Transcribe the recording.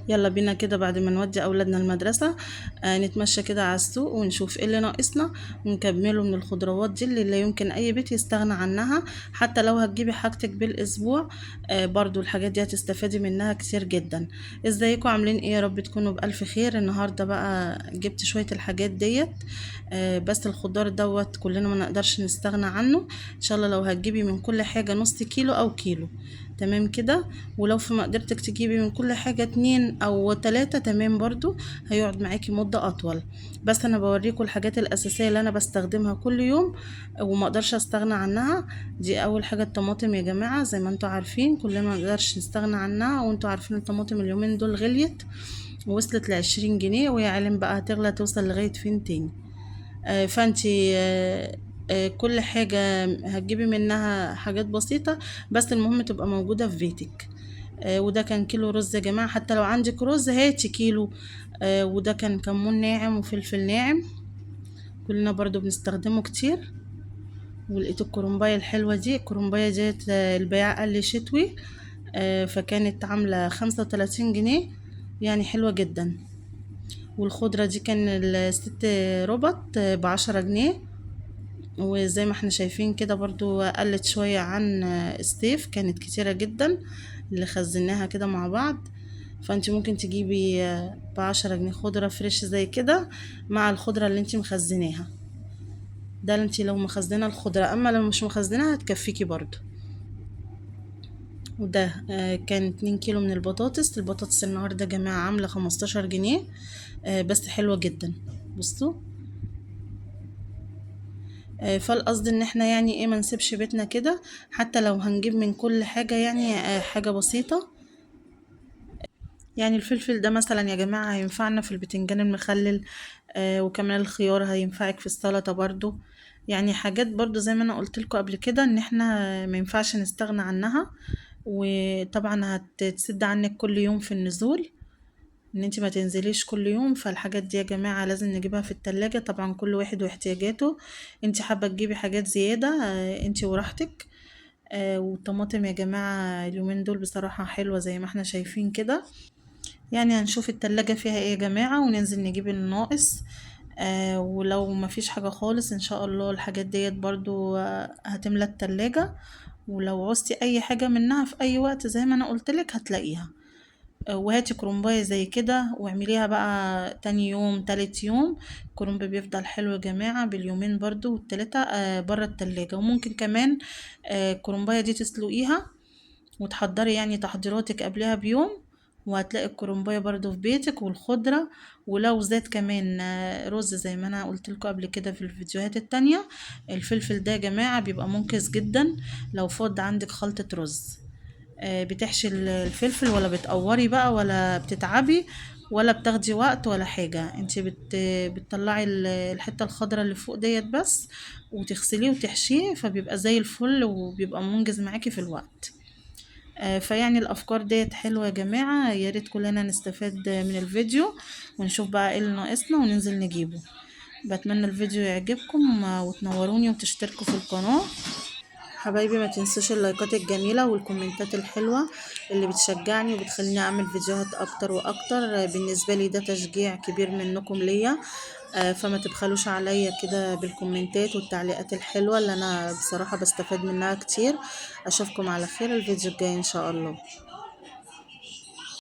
يلا بينا كده بعد ما نودي اولادنا المدرسة، نتمشى كده على السوق ونشوف ايه اللي ناقصنا ونكمله من الخضروات دي اللي لا يمكن اي بيت يستغنى عنها. حتى لو هتجيبي حاجتك بالاسبوع، برضو الحاجات دي هتستفادي منها كتير جدا. ازيكم عاملين ايه؟ يا رب تكونوا بالف خير. النهارده بقى جبت شوية الحاجات ديت، بس الخضار دوت كلنا ما نقدرش نستغنى عنه. ان شاء الله لو هتجيبي من كل حاجة نص كيلو او كيلو، تمام كده. ولو في مقدرتك تجيبي من كل حاجة 2 او 3، تمام برضو هيقعد معاكي مدة اطول. بس انا بوريكم الحاجات الاساسية اللي انا بستخدمها كل يوم وما اقدرش استغنى عنها. دي اول حاجة الطماطم يا جماعة، زي ما انتوا عارفين كلنا ما نقدرش نستغنى عنها، وانتوا عارفين الطماطم اليومين دول غليت ووصلت ل20 جنيه، ويا عالم بقى هتغلى توصل لغاية فين تاني. فانتي، كل حاجة هتجيبي منها حاجات بسيطة، بس المهم تبقى موجودة في بيتك. وده كان كيلو رز يا جماعة، حتى لو عندك رز هاتي كيلو. وده كان كمون ناعم وفلفل ناعم، كلنا برضو بنستخدمه كتير. ولقيت الكرنباية الحلوة دي، الكرنباية ديت، البياع قال لي شتوي، فكانت عاملة 35 جنيه، يعني حلوة جدا. والخضرة دي كان الست ربط، ب10 جنيه، وزي ما احنا شايفين كده برضو قلت شوية عن الصيف، كانت كتيرة جدا اللي خزناها كده مع بعض. فانت ممكن تجيبي ب10 جنيه خضرة فريش زي كده مع الخضرة اللي انت مخزناها. ده اللي انت لو مخزنة الخضرة، اما لو مش مخزناها هتكفيكي برضو. وده، كان 2 كيلو من البطاطس. البطاطس النهاردة يا جماعة عاملة 15 جنيه، بس حلوة جدا. بصوا، فالقصد ان احنا ما نسيبش بيتنا كده، حتى لو هنجيب من كل حاجة حاجة بسيطة. الفلفل ده مثلا يا جماعة هينفعنا في البتنجان المخلل، وكمان الخيار هينفعك في السلطة برضو. حاجات برضو زي ما انا قلت لكم قبل كده ان احنا ما ينفعش نستغنى عنها، وطبعا هتسد عنك كل يوم في النزول، ان انت ما تنزليش كل يوم. فالحاجات دي يا جماعة لازم نجيبها في التلاجة، طبعا كل واحد واحتياجاته. انت حابة تجيبي حاجات زيادة، انت وراحتك. والطماطم يا جماعة اليومين دول بصراحة حلوة زي ما احنا شايفين كده. هنشوف التلاجة فيها ايه يا جماعة وننزل نجيب الناقص. ولو ما فيش حاجة خالص ان شاء الله الحاجات ديت برضو، هتملى التلاجة، ولو عوزتي اي حاجة منها في اي وقت زي ما انا قلتلك هتلاقيها. وهاتي كرنباية زي كده واعمليها بقى تاني يوم تالت يوم. الكرنب بيفضل حلو يا جماعة باليومين برضو والتلاتة، برا التلاجة. وممكن كمان، الكرنباية دي تسلقيها وتحضري تحضيراتك قبلها بيوم، وهتلاقي الكرنباية برضو في بيتك والخضرة. ولو زاد كمان، رز زي ما انا قلت لكم قبل كده في الفيديوهات التانية. الفلفل ده يا جماعة بيبقى منقذ جدا لو فاض عندك خلطة رز، بتحشي الفلفل ولا بتقوري بقى ولا بتتعبي ولا بتاخدي وقت ولا حاجة. انت بتطلعي الحتة الخضرة اللي فوق ديت بس وتغسليه وتحشيه، فبيبقى زي الفل وبيبقى منجز معاكي في الوقت. فيعني الافكار ديت حلوة يا جماعة، يا ريت كلنا نستفاد من الفيديو ونشوف بقى ايه اللي ناقصنا وننزل نجيبه. بتمنى الفيديو يعجبكم وتنوروني وتشتركوا في القناة. حبايبي ما تنسوش اللايكات الجميلة والكومنتات الحلوة اللي بتشجعني وبتخليني اعمل فيديوهات اكتر واكتر. بالنسبة لي ده تشجيع كبير منكم ليا، فما تبخلوش عليا كده بالكومنتات والتعليقات الحلوة اللي انا بصراحة بستفاد منها كتير. اشوفكم على خير الفيديو الجاي ان شاء الله.